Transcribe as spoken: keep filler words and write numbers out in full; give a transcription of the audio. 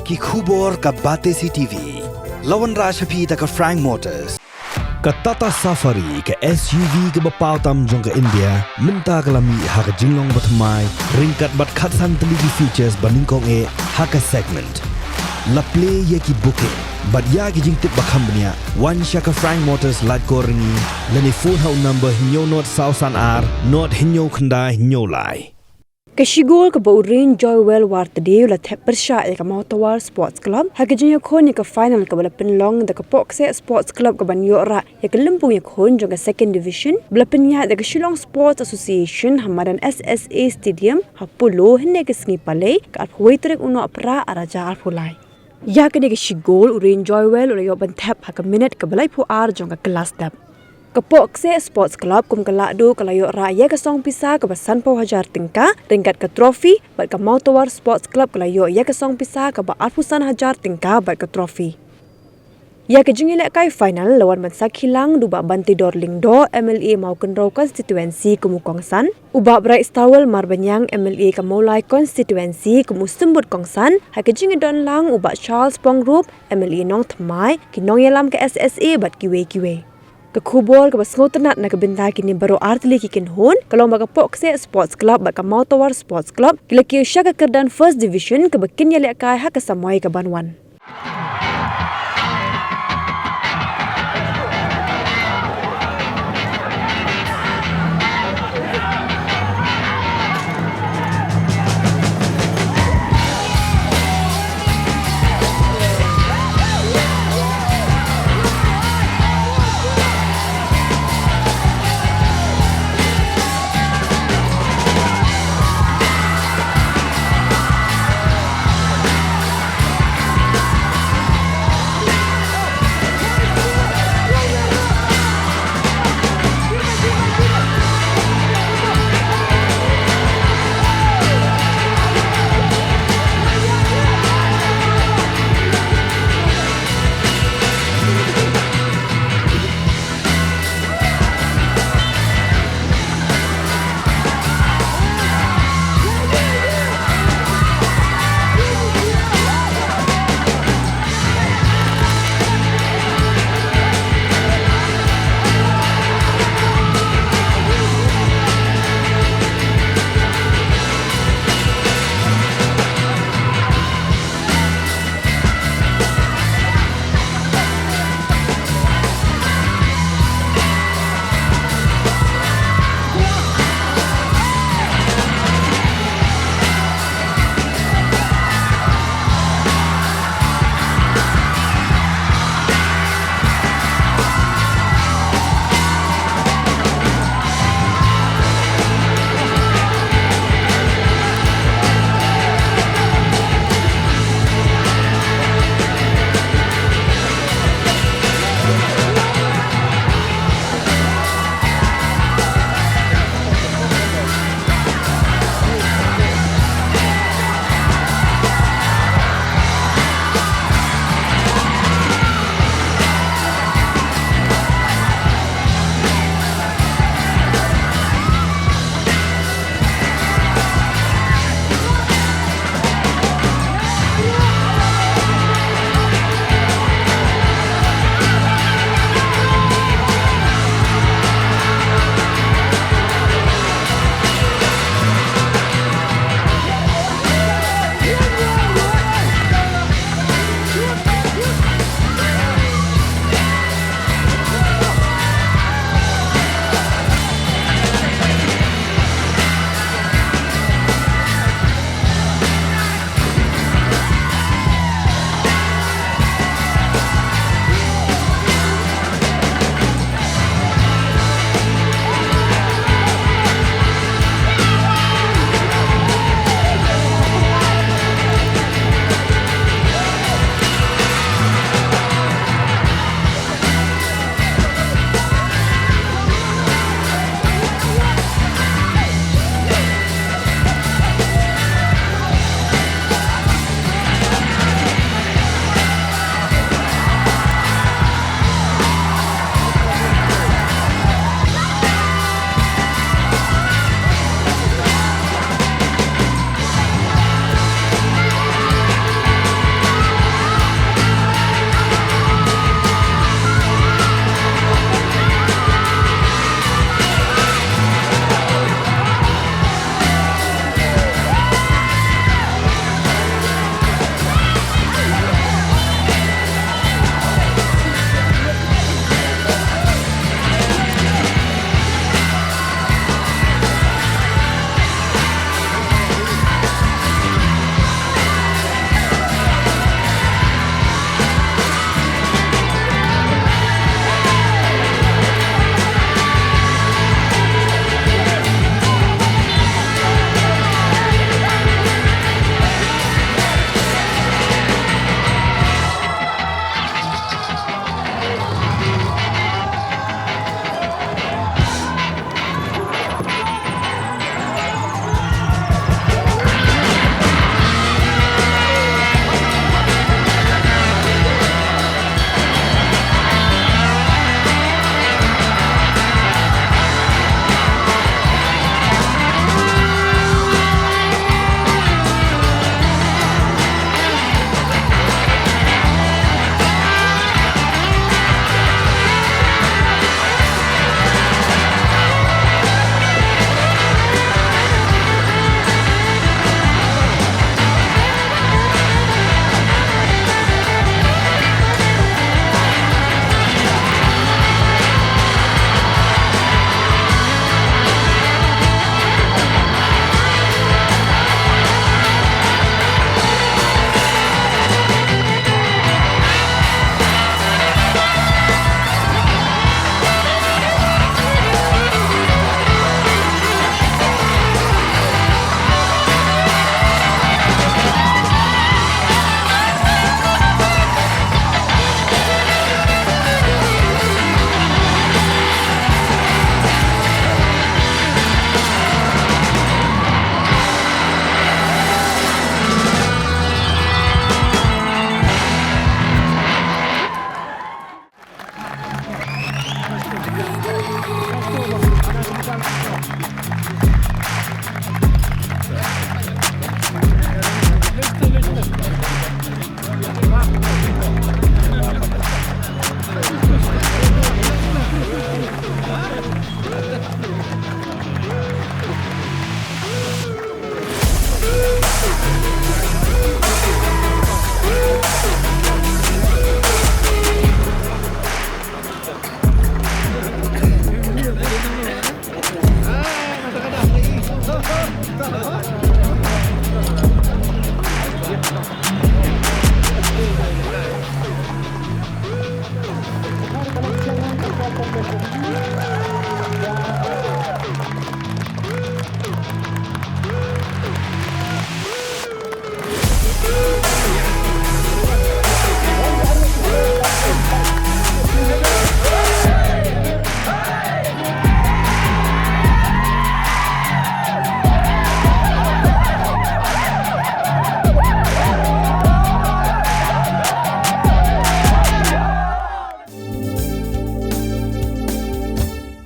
Ki khubor ka Batesi TV. La wanrah sha phi da ka Frank Motors. Ka Tata Safari, ka S U V kaba paw tam jong ka India, mynta ka la mih ha ka jinglong bathymmai ryngkat bad khatsan tylli ki features ba nyngkong eh ha ka segment. La plie ïa ki booking bad ïa ki jingtip ba kham bniah, wan sha ka Frank Motors Laitkor Ryngi lane phone ha u number hynñiew nod saw san ar nod hynñiew khyndai hynñiew lai. Ka shigul kaba u Rain Joywell Wartade u la thep pyrshah ïa ka Mawtawar Sports Club ha ka jingïakhun ïa ka final kaba la pynlong da ka Pohkseh Sports Club kaban ïoh rah ïa ka lympung ïakhun jong ka Second Division ba la pynïaid da ka Shillong Sports Association ha madan S S A Stadium ha Polo hynne ka sngi Palei ka arphew wei tarik u Nohprah ar hajar arphew lai. Ïa kane ka shigul u Rain Joywell u la ïoh ban thep ha ka minit kaba laiphew ar jong ka kylla step. Ka Pohkseh Sports Club kum ka Lahduh ka la ïoh rah ïa ka song pisa kaba sanphew hajar tyngka ryngkat ka trophy bad ka Mawtawar Sports Club ka la ïoh ïa ka song pisa kaba arphew san hajar tyngka bad ka trophy. Ïa ka jingïalehkai final la wan ban sakhi lang da u Bah Bantidor Lyngdoh, M L A Mawkynrew Constituency kum u kongsan, u Bah Brightstarwell Marbaniang, M L A ka Mawlai Constituency kum u symbud kongsan, ha ka jingïadon lang u Bah Charles Pyngrope, M L A Nongthymmai, ki nongïalam ka S S A bad kiwei kiwei. Ka khubor kaba sngewtynnat na ka bynta kine baroh artylli ki kynhun ka long ba ka Pohkseh Sports Club bad ka Mawtawar Sports Club ki la kiew sha ka kyrdan First Division kaba kin ïalehkai ha ka samoi kaban wan.